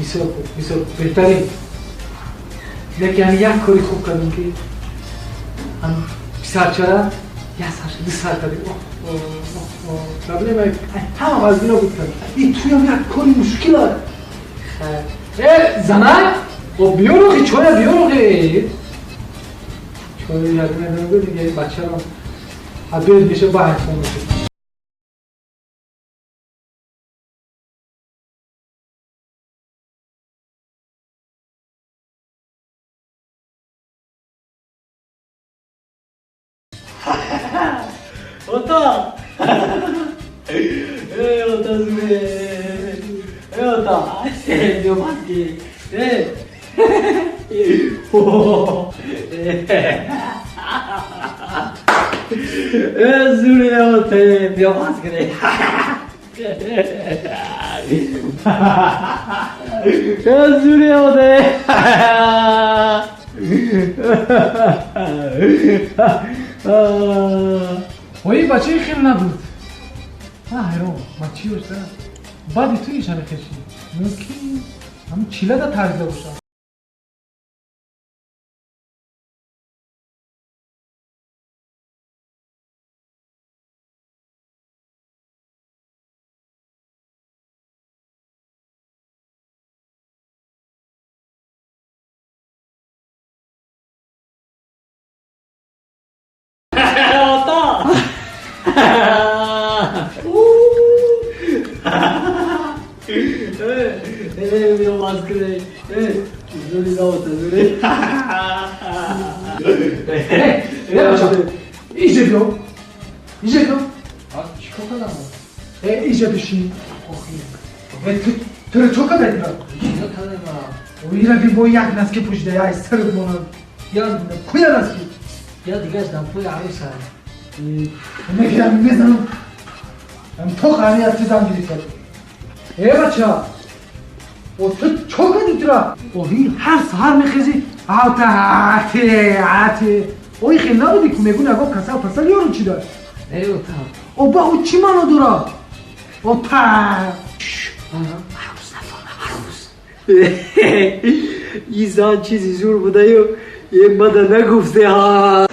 Бисёр хуб, бисёр хуб, беҳтарин. Лекин ҳами як кори хуб кардем, ки ҳам писарчара як сар, ду сар кардем. Проблема ҳама вазбино буд кард. И туям як кори мушкил аст. Э, занак, о биёр охи, чоя биёр охи. Чоя як медонам, дига бачаро обед меша, ба ҳайфон меша. Ота! Э, ота зуре! Э, ота! Биёмадки! Э! Э, зуре, оте! Биёмадки! Э, зуре, оте! Ои бачаи хел набуд. Ҳайрон, ма чӣ бошда? Баъди ту ишана хеши. Мумкин ҳамн чилада тарзида бошад. Ота! Э, биёмадки! Э, зури, ота, зури! Э, бача, иҷа биё. Иҷа биё. Чикор кардам? Э, иҷа бишин. Э, туро чо кардад ира? Ира би бо як носки пӯшида, яй сарат монад. Я куя носки? Я дигаш дар пои арӯса. Мегирам, мезанам. То қани аз чизам гирифта. Э, бача. О, ту чо кардӣ тура? Оҳи, ҳар саҳар мехезӣ, ата, ате, ате. Ои хел набудӣ ку, мегӯн ягон касал пасал ёру чи дошт? Э, ота. О, ба ӯ чӣ маъно дорад? Ота. Арӯс нафаҳма, арӯс. И зан чизи зур будаю, е мада нагуфте, ҳа.